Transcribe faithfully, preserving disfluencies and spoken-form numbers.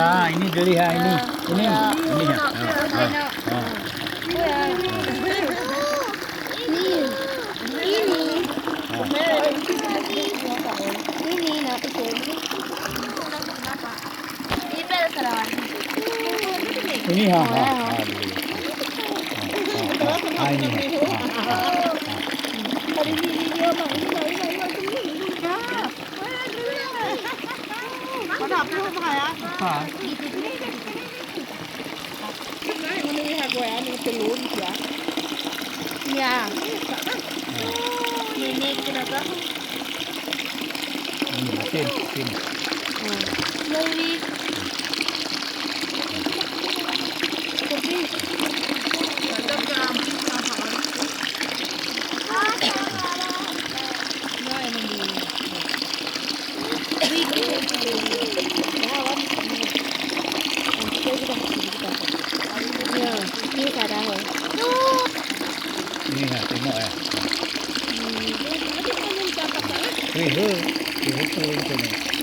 Ah, ini geli ha ini. Ini. Ini ha. Ha. Ha. Ha. Ini. Ini. Ha. Ini nak ikut. Ini bel kerawan. Ini ha ha. Ha, geli. Ha, ha, ha. Ha, ini ha. Ha, ha. Hari ini dia mak ini mak ini mak ini. Ya. Ini kita dah. Hmm, masin, masin. Hmm. Jadi, ini ha, tengok eh. Wih, wih, wih, wih, wih, wih.